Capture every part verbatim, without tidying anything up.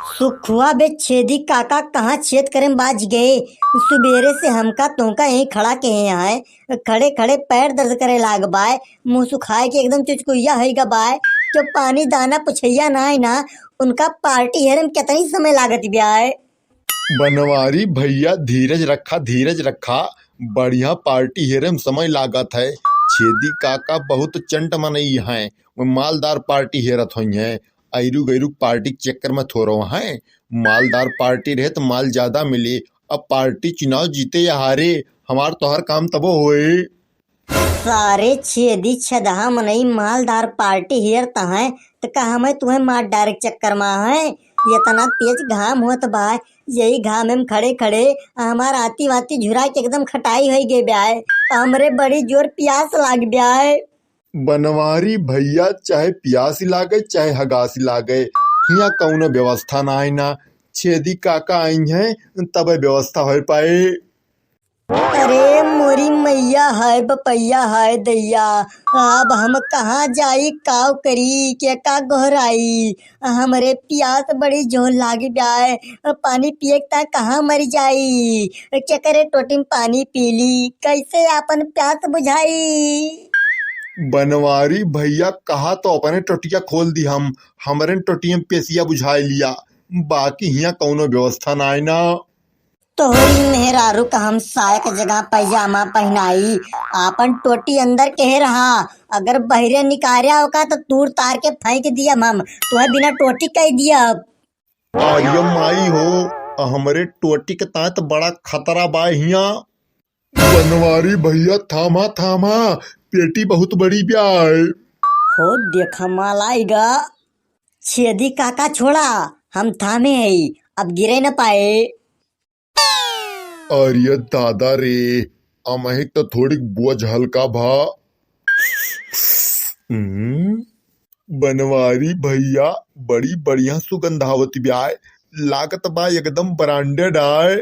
सुखुआ बे छेदी काका कहाँ छेद करे में बाज गए। सुबेरे से हमका तोहका यहीं खड़ा के हैं, खड़े खड़े पैर दर्द करे लाग बाय, मुँह सुखाए के एकदम चुचकुइया होई गा बाय। जो पानी दाना पुछैया ना है ना, उनका पार्टी हेरे में कितनी समय लागत ब्याय। बनवारी भैया धीरज रखा, धीरज रखा, बढ़िया पार्टी हेरे में समय लागत है। छेदी काका बहुत चंट मनई हैं, वो मालदार पार्टी हेरत होई हैं। ऐरू गैरू पार्टी के चक्कर में थोरो हैं, मालदार पार्टी रहे तो माल ज्यादा मिले। अब पार्टी चुनाव जीते या हारे, हमार तोहर काम तबो होए। सारे छेदी छेदहा मनई मालदार पार्टी हेरत हैं, त का हमें तुम्हें मार डायरेक्ट चक्कर में हैं? इतना तेज घाम होत बा, यही घाम में खड़े खड़े हमार आती वाती झुरा के एकदम खटाई होई गई ब्याय। हमरे बड़ी जोर प्यास लाग ब्याय। बनवारी भैया, चाहे प्यासी लागे, चाहे हगासी लागे, हियाँ कौनो व्यवस्था ना आई ना। छेदी काका आई हैं, तबे व्यवस्था हो पाए। अरे मोरी मैया, हाय बपैया, हाय दैया, अब हम कहाँ जाई, काव करी, के का गोहराई? हमरे प्यास बड़ी जोर लागी ब्याय, पानी पिए के ता कहाँ मर जाई? केकरे टोटी में पानी पी ली, कैसे आपन प्यास बुझाई? बनवारी भैया, कहा तो अपने टोटिया खोल दी हम, हमरे टोटिया में पेसिया बुझाई लिया, बाकी हियाँ कौनो व्यवस्था ना आई ना। तोहरी मेहरारू का हम साया के जगह पैजामा पहनाई, आपन टोटी अंदर के रहा, अगर बहरे निकार्या होका तो तूर तार के फेंक दियम हम, तुहे बिना टोटी कह दियब। अरे माई हो, हमरे टोटी के तात बड़ा खतरा बा हियाँ। बनवारी भैया, थामा, थामा, पेटी बहुत बड़ी ब्याय। हो देखा माल आइगा। छेदी काका छोड़ा, हम थामे हई, अब गिरे न पाए। अरे दादा रे, अमहिक तो थोड़ीक बोझ हल्का भा। हम्म, बनवारी भैया, बड़ी बढ़िया सुगंध आवत ब्याय, लागत बा एकदम branded आय।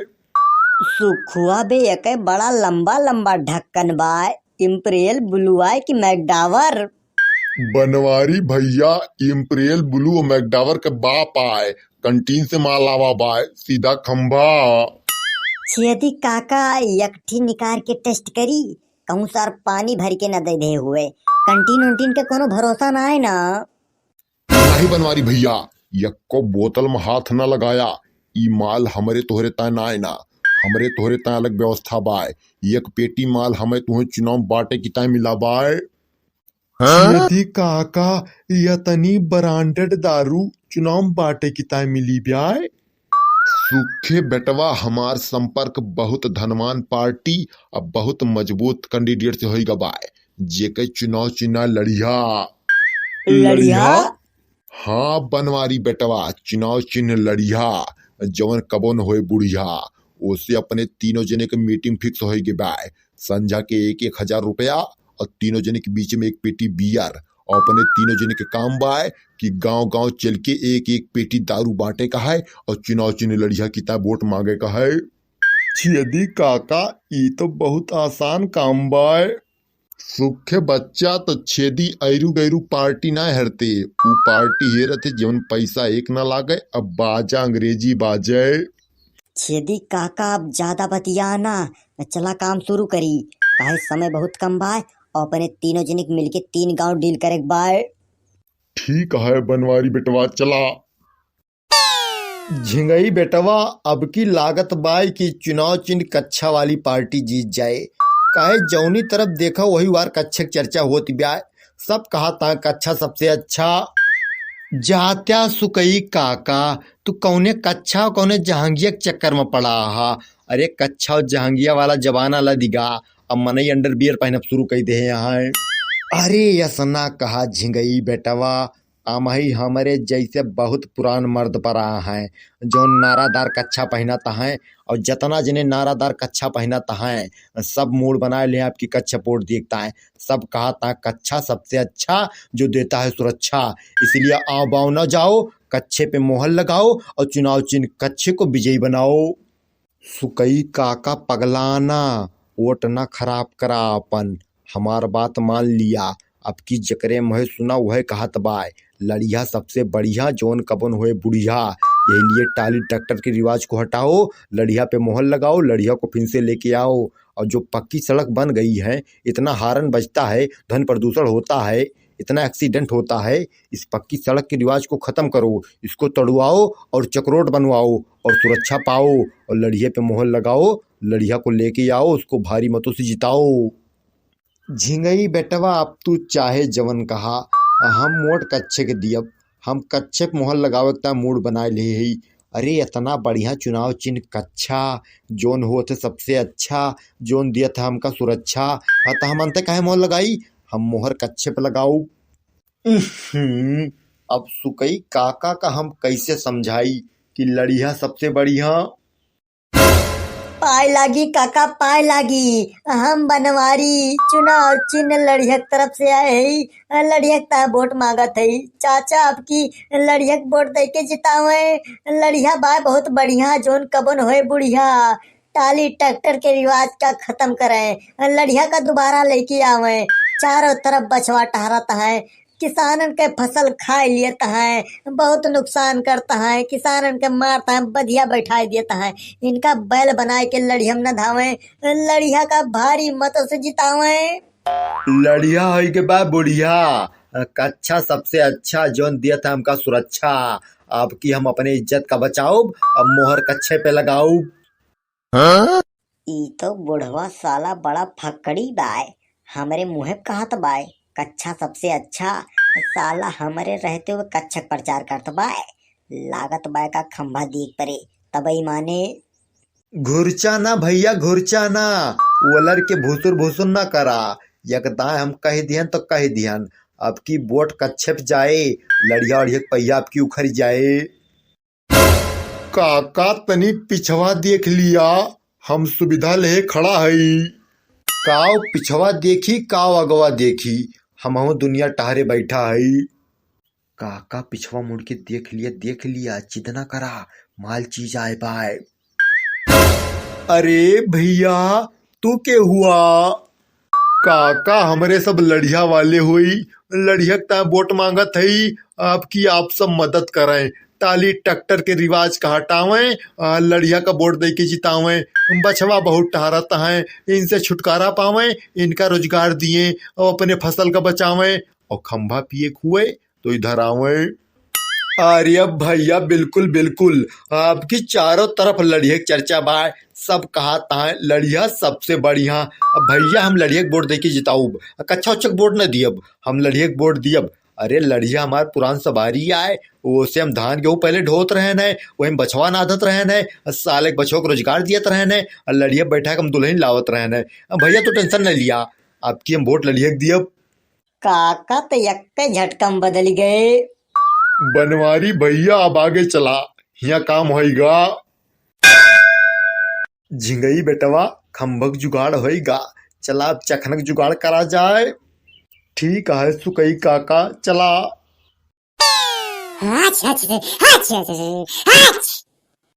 सुखुआ बे, एके बड़ा लंबा लंबा ढक्कन बा, Imperial Blue आय कि McDowell? बनवारी भैया, Imperial Blue McDowell के बाप आय, canteen से माल आवा बाय, सीधा खंभा। छेदी काका, एक ठी निकार के test करी, कहूँ सार पानी भर के न दे दे हुए। Canteen उंटीन के कोनो भरोसा ना है ना। नहीं बनवारी भैया, यक्को बोतल में हाथ न लगाया, ई माल हमरे तोहरे ताय ना है ना, हमरे तोहरे ताय अलग व्यवस्था बाय। एक पेटी माल हमें तुहें चुनाव बाटे की ताय मिला बाय। हाँ? छेदी काका, यतनी branded दारू चुनाव बाटे की ताय मिली ब्याय। सुखे बेटवा, हमार संपर्क बहुत धनवान पार्टी अब बहुत मजबूत candidate से होई गबाय, जेके चुनाव चिन्ह लड़िया। लड़िया? हाँ बनवारी बेटवा, चुनाव चिन्ह लड़िया, जवन कबो न होए बुढ़िया। ओसे अपने तीनों जने के meeting fix होई गबाय। संझा के एक एक हजार रुपया और तीनों जने के बीच में एक पेटी beer। और अपने तीनों जने के काम बाय कि गांव गांव चल के एक एक पेटी दारू बांटे का है और चुनाव चिन्ह लड़िया की ताय वोट मांगे का है। छेदी काका, ई तो बहुत आसान काम बाय। सुखे बच्चा, तो छेदी ऐरू गैरू पार्टी ना हेरते, ऊ पार्टी हेरते जवन पैसा एक ना लागे, अब बाजा अंग्रेजी बाजे। छेदी काका, अब ज्यादा बतिया ना, चला काम शुरू करी, काहे समय बहुत कम बाय और अपने तीनों जने के मिलके तीन गांव deal करे के बाय। ठीक है बनवारी बेटवा, चला। झिंगई बेटवा, अब की लागत बाय कि चुनाव चिन्ह कच्छा वाली पार्टी जीत जाए, काहे जौनी तरफ देखा वही वार कच्छे के चर्चा होत ब्याय। सब कहा ता कच्छा सबसे अच्छा। जात्या सुकई काका, तू कौने कच्छा और कौने जहांगिया के चक्कर में पड़ा हा? अरे कच्छा और जहांगिया वाला जमाना ला दिगा, अब मनई underwear पहनब शुरू कई दे यहाँ। अरे असना कहा झिंगई बेटवा, अमही हमरे जैसे बहुत पुरान मर्द परा हैं, जो नारादार कच्छा पहनत हैं, और जतना जने नारादार कच्छा पहनत हैं, सब मूड बनाए ले आपकी कच्छा पोट देखता है। सब कहा ता कच्छा सबसे अच्छा, जो देता है सुरक्षा। इसलिए आओ बाओ न जाओ, कच्छे पे मोहर लगाओ और चुनाव चिन्ह कच्छे को विजयी बनाओ। सुकई काका पगलाना, वोट ना खराब करा अपन, हमार बात मान लिया। अब की जकरे मुँहे सुना वह कहत बाय, लड़िया सबसे बढ़िया, जौन कबन होए बुढ़िया। यही लिए टाली ट्रैक्टर के रिवाज को हटाओ, लड़िया पे मोहर लगाओ, लड़िया को फिर से लेके आओ। और जो पक्की सड़क बन गई है, इतना हारन बजता है, ध्वनि प्रदूषण होता है, इतना एक्सीडेंट होता है, इस पक्की सड़क के रिवाज को खत्म करो, इसको तड़ुआओ और चकरोट बनवाओ और सुरक्षा पाओ और लड़िया पे मोहर लगाओ, लड़िया को लेके आओ, उसको भारी मतों से जिताओ। झिंगई बेटवा, अब तू चाहे जवन कहा, हम वोट कच्छे के दियब। हम कच्छे पे मोहर लगावे के ता मूड बनाए ले हई। अरे, इतना बढ़िया चुनाव चिन्ह कच्छा, जोन होत है सबसे अच्छा, जोन दियत है हमका सुरक्षा। हाँ, तो हम अंते काहे मोहर लगाई? हम मोहर कच्छे पे लगाऊ। उहुं, अब सुकई काका का हम कैसे समझाई कि लड़िया सबसे बढ़िया। पाय लागी काका, पाय लागी। हम बनवारी चुनाव चिन्ह लड़ियक तरफ से आए हई। लड़ियक ता वोट मांगत हई। चाचा, अब की लड़ियक वोट दे के जितावे। लड़िया बाय बहुत बढ़िया, जोन कबन होए बुढ़िया। टाली ट्रैक्टर के रिवाज का खत्म करें, लड़िया का दोबारा लेके आवे। चारों तरफ बछवा टहरत है, किसानन के फसल खाए लियत है, बहुत नुकसान करत है, किसानन के मारत है, बधिया बैठाए देत है। इनका बैल बनाए के लड़िया में न धावे, लड़िया का भारी मत से जितावे। लड़िया होई के बा बुढ़िया, कच्छा सबसे अच्छा, जोन दियत है हमका सुरक्षा। अब की हम अपने इज्जत का बचाउब, अब मोहर कच्छे पे लगाउब। हाँ? ई तो बुढ़वा साला बड़ा फक्कड़ी बाय, हमरे मुँहे पे कहत बाय, कच्छा सबसे अच्छा। साला हमरे रहते हुए कच्छा के प्रचार करत बाय, लागत बाय का खंभा देख परे, तबई माने। घुरचा ना भैया, घुरचा ना, वलर के भुसुर भुसुर ना करा। एक दाएं हम कह दिहन तो कह दिहन, अब की वोट कच्छे पे जाए, लड़िया उड़िया के पहिया अब की उखड़ जाए। काका तनी पिछवा देख लिया, हम सुविधा लेहे खड़ा हई। काव पिछवा देखी, काव अगवा देखी, हमहू दुनिया टहरे बैठा हई। काका पिछवा मुड़ के देख लिया, देख लिया, चिद ना करा, माल चीज आए बाय। अरे भैया, तू के हुआ? काका हमरे सब लड़िया वाले होई, लड़िया के ता वोट मांगत हई, अब की आप सब मदद करें। टाली ट्रैक्टर के रिवाज का हटावें, आ, लड़िया का वोट दे के जितावें। बछवा बहुत टहरत हैं, इनसे छुटकारा पावें, इनका रोजगार दिए और अपने फसल का बचावें और खंभा पिए खुए तो इधर आवें। अरे भैया, बिल्कुल, बिल्कुल, आपकी चारों तरफ लड़िया के चर्चा बा, सब कहा ता लड़िया सबसे बढ़िया। अब भैया, हम लड़िया के वोट दे के जिताउब, कच्छा उच्छा के वोट न दियब, हम लड़िया के वोट दियब। अरे लड़िया हमार पुरान सवारी आए, ओसे हम धान गेहूँ पहले ढोत रहन है, वही बछवा नादत रहन है, साले के बछवा के रोजगार दियत रहन है, और लड़िया बैठा के हम दुल्हन लावत रहन है। अब भैया, तू टेंशन न लिया, आपकी हम वोट लड़िया के दियब। काका तो यक्के झटका में बदल गए। बनवारी भैया, अब आगे चला, हियाँ काम होइगा। झिंगई बेटवा, खंभक जुगाड़ होइगा, चला अब चखनक जुगाड़ करा जाए। ठीक है सुकई काका, चला। हच, हच, हच, हच, हच।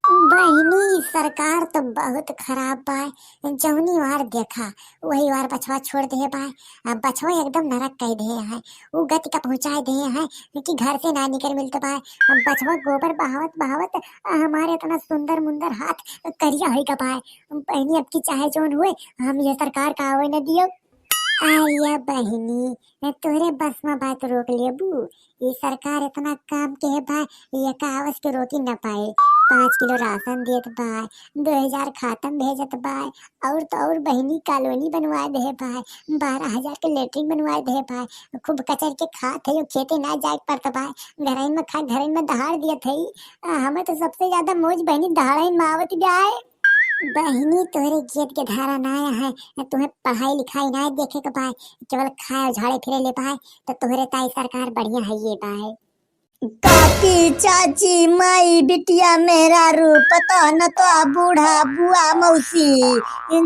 बहिनी, सरकार तो बहुत खराब बा। जौनी वार देखा, वही वार बछवा छोड़ दे बा। आ बछवा एकदम नरक कह दे है, उ गति का पहुँचाए दे है कि घर से ना निकल मिलत बा। बछवा गोबर बहावत बहावत हमारे इतना सुंदर मुंदर हाथ करिया होई का बा। बहिनी, अब की चाहे जौन हुए, हम ये सरकार का आवे न दियो। आया बहिनी, तोहरे बस में बात रोक लेबू। ये सरकार इतना काम के है भाई, ये का आवस के रोकी न पाए। पाँच किलो राशन देत बा, दो हजार खातम भेजत बा, और तो और बहिनी कॉलोनी बनवा दे बा, बारह हजार के लेटरिन बनवा दे बा, खूब कचर के खात है, खेते ना जाए पड़त बा, घर में खा, घर में दहाड़ दियत है। आ, हमें तो सबसे ज्यादा मौज बहिनी दहाड़न में आवत बा। बहिनी, तोहरे खेत के धारा ना आया है, तुहे पढ़ाई लिखाई ना देखे के बा, केवल खाए झाड़े फिरे ले बा, तो तोहरे ताई सरकार बढ़िया है ये बा। काकी, चाची, माई, बिटिया, मेहरारू, पता न तो बूढ़ा, बुआ, मौसी,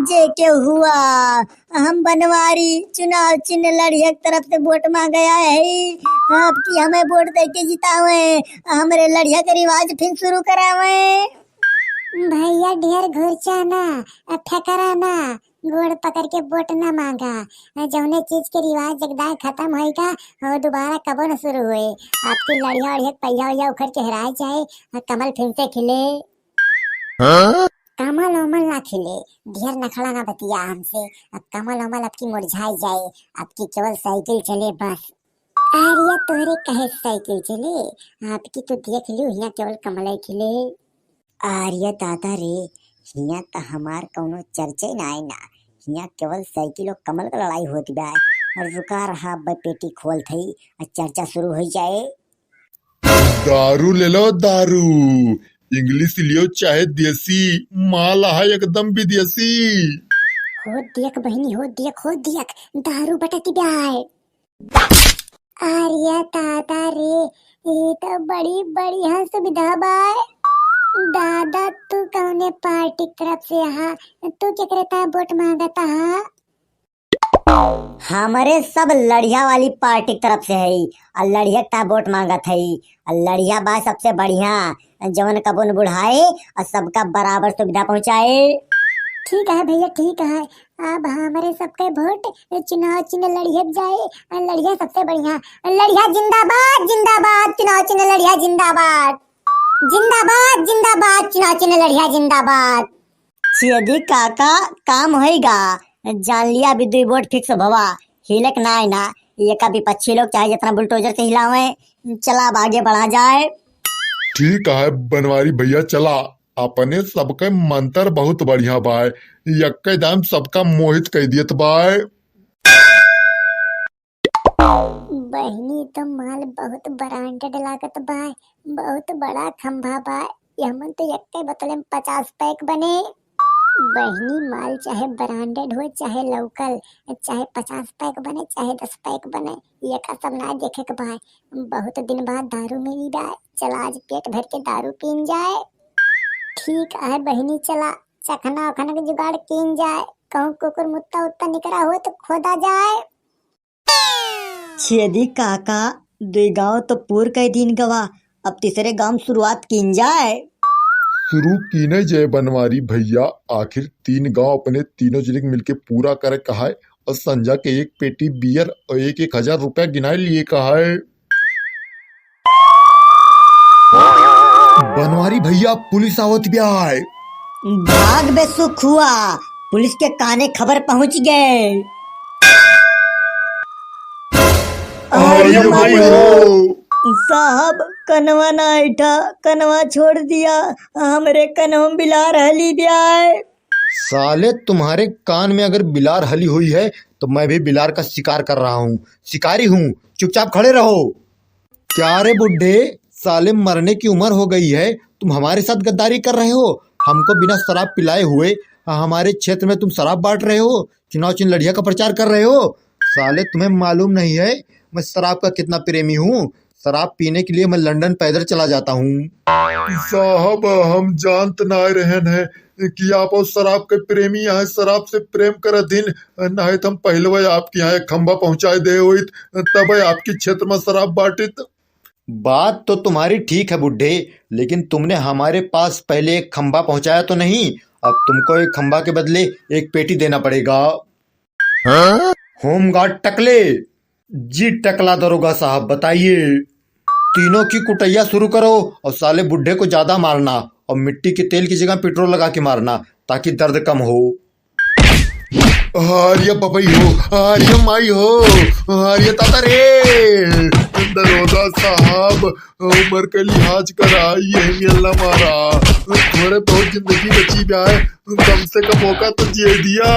जे के हुआ, हम बनवारी चुनाव चिन्ह लड़िया के तरफ से वोट मांगे आए है। आपकी हमें वोट दे के जितावे, हमरे लड़िया के रिवाज फिर शुरू करावे। भैया, ढेर घुरचा ना, आ फेकरा ना, गोड़ पकड़ के वोट ना मांगा। जौने चीज के रिवाज जगदाय खत्म होइगा, वो दोबारा कबो न शुरू होए। आपकी लड़िया उड़िया के पहिया उहिया उखड़ के हेराय जाए, कमल फिर से खिले। हाँ? कमल उमल ना खिले, ढेर नखड़ा ना बतिया हमसे। अब कमल उमल आपकी मुरझाई जाए, आपकी केवल साइकिल चले बस। आर्या तोहरे कहे साइकिल चले, आपकी तो देख लियो, हियाँ केवल कमले खिले। आर्या दादा रे, हियाँ त हमार कौनो चर्चे नाय ना, हियाँ केवल साइकिल और कमल का लड़ाई होत बा। और रुका रहा, अब पेटी खोल थई और चर्चा शुरू हो जाए। दारू ले लो, दारू। इंग्लिश लियो चाहे देसी, माल है एकदम विदेशी। हो देख बहिनी, हो देख, हो देख, दारू बटत बा। अरे दादा रे, ये तो बड़ी बढ़िया सुविधा बा। दादा, तू कौने पार्टी की तरफ से हा? तू केकरे ता वोट मांगत हा? हमरे सब लड़िया वाली पार्टी की तरफ से हई, और लड़िया का वोट मांगत हई। और लड़िया बा सबसे बढ़िया, जवन कबो न बुढ़ाए और सबका बराबर सुविधा पहुँचाए। ठीक है भैया, ठीक है। अब हमरे सबके वोट चुनाव चिन्ह लड़िया जाए, और लड़िया सबसे बढ़िया। लड़िया जिंदाबाद, जिंदाबाद, चुनाव चिन्ह लड़िया जिंदाबाद। जिंदाबाद, जिंदाबाद, चुनाव चिन्ह लड़िया जिंदाबाद। छेदी काका, काम होइगा, जान लिया, अभी दुई वोट फिक्स भवा, हिलक ना आए ना, ये का विपक्षी लोग चाहे जितना बुलडोजर से हिलावे, चला अब आगे बढ़ा जाए। ठीक है बनवारी भैया, चला, अपने सबके मंत्र बहुत बढ़िया बाय, यक्के दाम सबका मोहित कर दियत बाय। बहिनी, तो माल बहुत ब्रांडेड लागत बा, बहुत बड़ा खंभा बा। हमन तो एक्के बोतले में पचास पैक बने। बहिनी, माल चाहे ब्रांडेड हो, चाहे लोकल, चाहे पचास पैक बने, चाहे दस पैक बने, ये का सब ना देखे के बा। बहुत दिन बाद दारू मिली बा, चला आज पेट भर के दारू पीन जाए। ठीक है बहिनी, चला चखना उखना के जुगाड़ कीन जाए, कहूँ कुकुर मुत्ता उत्ता निकरा हो तो खोदा जाए। छेदी काका, दुई गांव तो पूर कई दीन गवा, अब तीसरे गांव शुरुआत कीन जाए। शुरू कीने जाए बनवारी भैया, आखिर तीन गांव अपने तीनों जने के मिलके पूरा करे कहाए और संझा के एक पेटी बियर और एक एक हजार रुपया गिनाए लिए कहाए। बनवारी भैया, पुलिस आवत बा। भाग बे सुखुआ, पुलिस के काने खबर पहुंच गए। अरे माई हो। साहब, कनवा ना ऐठा, कनवा छोड़ दिया, हमरे कनवा में बिलार हली बा। साले, तुम्हारे कान में अगर बिलार हली हुई है तो मैं भी बिलार का शिकार कर रहा हूँ, शिकारी हूँ, चुपचाप खड़े रहो। क्या रे बुड्ढे, साले मरने की उम्र हो गई है, तुम हमारे साथ गद्दारी कर रहे हो? हमको बिना शराब पिलाए हुए हमारे क्षेत्र में तुम शराब बांट रहे हो, चुनाव चिन्ह लड़िया का प्रचार कर रहे हो। साले तुम्हें मालूम नहीं है मैं शराब का कितना प्रेमी हूँ। शराब पीने के लिए मैं लंदन पैदल चला जाता हूँ। साहब, हम जानत ना रहन है कि आप और शराब के प्रेमी हैं। शराब से प्रेम करत दिन, नहीं तो हम पहले आपके यहाँ एक खंभा पहुँचाए दे होइत, तब आपके क्षेत्र में शराब बांटित। बात तो तुम्हारी ठीक है बुड्ढे, लेकिन तुमने हमारे पास पहले एक खंभा पहुँचाया तो नहीं। अब तुमको एक खंभा के बदले एक पेटी देना पड़ेगा। हाँ? होमगार्ड टकले, जी टकला दरोगा साहब, बताइए। तीनों की कुटैया शुरू करो और साले बुड्ढे को ज्यादा मारना और मिट्टी के तेल की जगह पेट्रोल लगा के मारना, ताकि दर्द कम हो। अरे बबई हो, अरे माई हो, अरे ताता रे। दरोगा साहब, उम्र के लिहाज करा, ये मिलना मारा। थोड़े बहुत जिंदगी बची बा, कम से कम मौका तो जिए दिया।